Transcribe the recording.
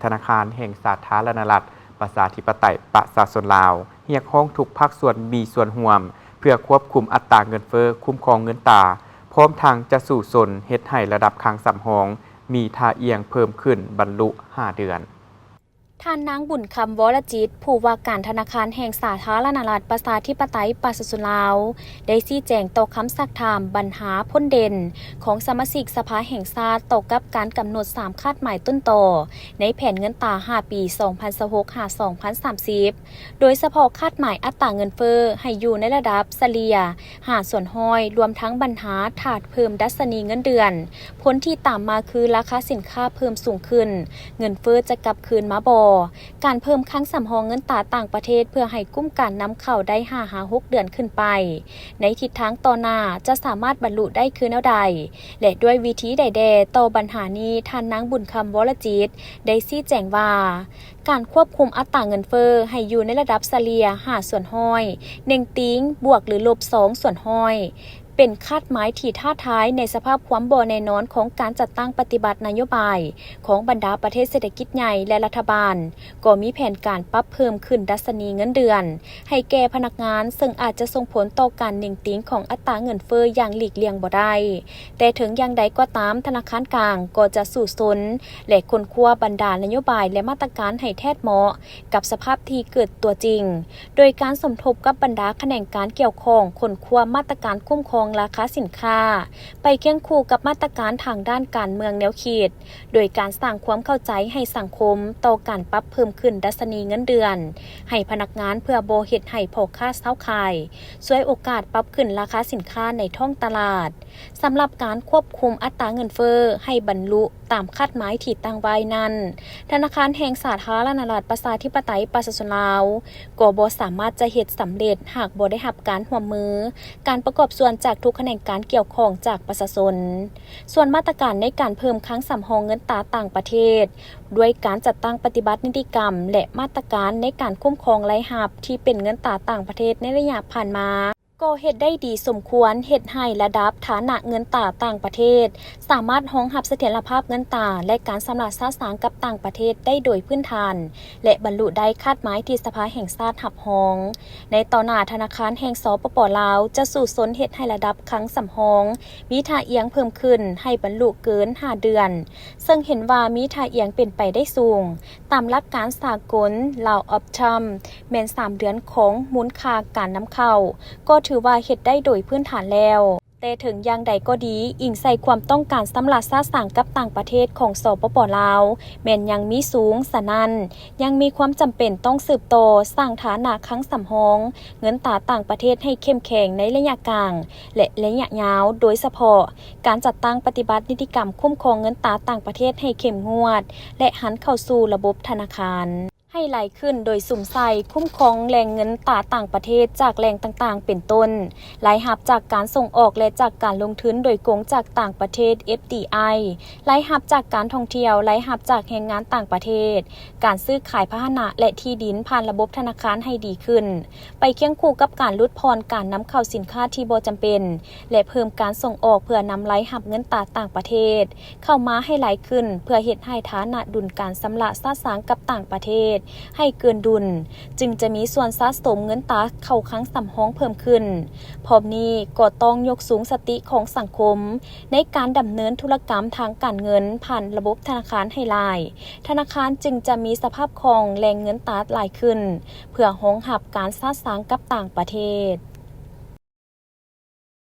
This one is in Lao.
ທະນາຄານແຫ່ງສາທາລະນະລັດ ປະຊາທິປະໄຕ ປະຊາຊົນລາວ ຮຽກຮ້ອງທຸກພາກສ່ວນມີສ່ວນຮ່ວມ ເພື່ອຄວບຄຸມອັດຕາເງິນເຟີ້, ຄຸ້ມຄອງເງິນຕາ, ພ້ອມທັງຈະສູ້ຊົນເຮັດໃຫ້ລະດັບຄັງສຳຮອງມີທ່າອ່ຽງເພີ່ມຂຶ້ນບັນລຸຫ້າເດືອນ. ທ່ານນາງ ບຸນຄຳ ວໍລະຈິດ ຜູ້ວ່າການທະນາຄານແຫ່ງສາທາລະນະລັດ ປະຊາທິປະໄຕ ປະຊາຊົນລາວ ໄດ້ຊີ້ແຈງຕໍ່ຄຳຊັກຖາມບັນຫາພົ້ນເດັ່ນຂອງສະມາຊິກສະພາແຫ່ງຊາດ ຕໍ່ກັບການກຳນົດສາມຄາດໝາຍຕົ້ນຕໍໃນແຜນເງິນຕາຫ້າປີ ສອງພັນຊາວຫົກ ຫາ ສອງພັນສາມສິບ ໂດຍສະເພາະຄາດໝາຍອັດຕາເງິນເຟີ້ໃຫ້ຢູ່ໃນລະດັບສະເລ່ຍຫ້າສ່ວນຮ້ອຍ ລວມທັງບັນຫາຖ້າເພີ່ມດັດຊະນີເງິນເດືອນ, ຜົນທີ່ຕາມມາຄືລາຄາສິນຄ້າເພີ່ມສູງຂຶ້ນ, ເງິນເຟີ້ຈະກັບຄືນມາບໍ່? ການເພີ່ມຄັງສຳຮອງເງິນຕາຕ່າງປະເທດເພື່ອໃຫ້ກຸ້ມການນຳເຂົ້າໄດ້ຫ້າຫາຫົກເດືອນຂຶ້ນໄປ, ໃນທິດທາງຕໍ່ໜ້າຈະສາມາດບັນລຸໄດ້ຄືແນວໃດ ແລະ ດ້ວຍວິທີໃດແດ່? ຕໍ່ບັນຫານີ້, ທ່ານນາງ ບຸນຄຳ ວໍລະຈິດ ໄດ້ຊີ້ແຈງວ່າ ການຄວບຄຸມອັດຕາເງິນເຟີ້ໃຫ້ຢູ່ໃນລະດັບສະເລ່ຍຫ້າສ່ວນຮ້ອຍ, ເໜັງຕີງ ບວກ ຫຼື ລົບ ສອງສ່ວນຮ້ອຍ ເປັນຄາດໝາຍທີ່ທ້າທາຍໃນສະພາບຄວາມບໍ່ແນ່ນອນຂອງການຈັດຕັ້ງປະຕິບັດນະໂຍບາຍຂອງບັນດາປະເທດເສດຖະກິດໃຫຍ່ ແລະ ລັດຖະບານ ກໍມີແຜນການປັບເພີ່ມຂຶ້ນດັດຊະນີເງິນເດືອນໃຫ້ແກ່ພະນັກງານ, ເຊິ່ງອາດຈະສົ່ງຜົນຕໍ່ການເໜັງຕີງຂອງອັດຕາເງິນເຟີ້ຢ່າງຫຼີກລ່ຽງບໍ່ໄດ້. ແຕ່ເຖິງຢ່າງໃດກໍຕາມ, ທະນາຄານກາງກໍຈະສູ້ຊົນ ແລະ ຄົ້ນຄວ້າບັນດານະໂຍບາຍ ແລະ ມາດຕະການໃຫ້ແທດເໝາະກັບສະພາບທີ່ເກີດຕົວຈິງ, ໂດຍການສົມທົບກັບບັນດາຂະແໜງການກ່ຽວຂ້ອງ ຄົ້ນຄວ້າມາດຕະການຄຸ້ມຄອງລາຄາສິນຄ້າ, ໄປຄຽງຄູ່ກັບມາດຕະການທາງດ້ານການເມືອງແນວຄິດ, ໂດຍການສ້າງຄວາມເຂົ້າໃຈໃຫ້ສັງຄົມຕໍ່ການປັບເພີ່ມຂຶ້ນດັດຊະນີເງິນເດືອນໃຫ້ພະນັກງານ ເພື່ອບໍ່ເຮັດໃຫ້ພໍ່ຄ້າຊາວຂາຍສວຍໂອກາດປັບຂຶ້ນລາຄາສິນຄ້າໃນທ້ອງຕະຫຼາດ. ສຳລັບການຄວບຄຸມອັດຕາເງິນເຟີ້ໃຫ້ບັນລຸຕາມຄາດໝາຍທີ່ຕັ້ງໄວ້ນັ້ນ, ທະນາຄານແຫ່ງສາທາລະນະລັດ ປະຊາທິປະໄຕ ປະຊາຊົນລາວ ກໍບໍ່ສາມາດຈະເຮັດສຳເລັດຫາກບໍ່ໄດ້ຮັບການຮ່ວມມື, ການປະກອບສ່ວນຈາກທຸກຂະແໜງການກ່ຽວຂ້ອງຈາກປະຊາຊົນ. ສ່ວນມາດຕະການໃນການເພີ່ມຄັງສຳຮອງເງິນຕາຕ່າງປະເທດ ດ້ວຍການຈັດຕັ້ງປະຕິບັດນິຕິກຳ ແລະ ມາດຕະການໃນການຄຸ້ມຄອງລາຍຮັບທີ່ເປັນເງິນຕາຕ່າງປະເທດໃນໄລຍະຜ່ານມາ ກໍເຮັດໄດ້ດີສົມຄວນ, ເຮັດໃຫ້ລະດັບຖານະເງິນຕາຕ່າງປະເທດສາມາດຮອງຮັບສະຖຽນລະພາບເງິນຕາ ແລະ ການຊຳລະຊະຊາງກັບຕ່າງປະເທດໄດ້ໂດຍພື້ນຖານ ແລະ ບັນລຸໄດ້ຄາດໝາຍທີ່ສະພາແຫ່ງຊາດຮັບຮອງ. ໃນຕໍ່ໜ້າ, ທະນາຄານແຫ່ງ ສປປ ລາວ ຈະສູ້ຊົນເຮັດໃຫ້ລະດັບຄັງສຳຮອງມີທ່າອ່ຽງເພີ່ມຂຶ້ນໃຫ້ບັນລຸເກີນຫ້າເດືອນ, ເຊິ່ງເຫັນວ່າມີທ່າອ່ຽງເປັນໄປໄດ້ສູງ. ຕາມຫຼັກການສາກົນ Rule of Thumb ແມ່ນສາມເດືອນຂອງມູນຄ່າການນຳເຂົ້າ ກໍຖືວ່າເຮັດໄດ້ໂດຍພື້ນຖານແລ້ວ. ແຕ່ເຖິງຢ່າງໃດກໍດີ, ອີງໃສ່ຄວາມຕ້ອງການຊຳລະຊະຊາງກັບຕ່າງປະເທດຂອງ ສປປ ລາວ ແມ່ນຍັງມີສູງ, ສະນັ້ນ ຍັງມີຄວາມຈຳເປັນຕ້ອງສືບຕໍ່ສ້າງຖານະຄັງສຳຮອງເງິນຕາຕ່າງປະເທດໃຫ້ເຂັ້ມແຂງໃນໄລຍະກາງ ແລະ ໄລຍະຍາວ, ໂດຍສະເພາະການຈັດຕັ້ງປະຕິບັດນິຕິກຳຄຸ້ມຄອງເງິນຕາຕ່າງປະເທດໃຫ້ເຂັ້ມງວດ ແລະ ຫັນເຂົ້າສູ່ລະບົບທະນາຄານໃຫ້ຫຼາຍຂຶ້ນ, ໂດຍສຸມໃສ່ຄຸ້ມຄອງແຫຼ່ງເງິນຕາຕ່າງປະເທດຈາກແຫຼ່ງຕ່າງໆ ເປັນຕົ້ນ ລາຍຮັບຈາກການສົ່ງອອກ ແລະ ຈາກການລົງທຶນໂດຍກົງຈາກຕ່າງປະເທດ FDI, ລາຍຮັບຈາກການທ່ອງທ່ຽວ, ລາຍຮັບຈາກແຮງງານຕ່າງປະເທດ, ການຊື້ຂາຍພາຫະນະ ແລະ ທີ່ດິນຜ່ານລະບົບທະນາຄານໃຫ້ດີຂຶ້ນ, ໄປຄຽງຄູ່ກັບການຫຼຸດຜ່ອນການນຳເຂົ້າສິນຄ້າທີ່ບໍ່ຈຳເປັນ ແລະ ເພີ່ມການສົ່ງອອກເພື່ອນຳລາຍຮັບເງິນຕາຕ່າງປະເທດເຂົ້າມາໃຫ້ຫຼາຍຂຶ້ນ, ເພື່ອເຮັດໃຫ້ຖານະດຸນການຊຳລະຊະຊາງກັບຕ່າງປະເທດໃຫ້ເກີນດຸນ, ຈຶ່ງຈະມີສ່ວນສະສົມເງິນຕາເຂົ້າຄັງສຳຮອງເພີ່ມຂຶ້ນ. ພ້ອມນີ້ກໍຕ້ອງຍົກສູງສະຕິຂອງສັງຄົມໃນການດຳເນີນທຸລະກຳທາງການເງິນຜ່ານລະບົບທະນາຄານໃຫ້ຫຼາຍ, ທະນາຄານຈຶ່ງຈະມີສະພາບຄ່ອງແຫຼ່ງເງິນຕາຫຼາຍຂຶ້ນ ເພື່ອຮອງຮັບການຊະຊາງກັບຕ່າງປະເທດ.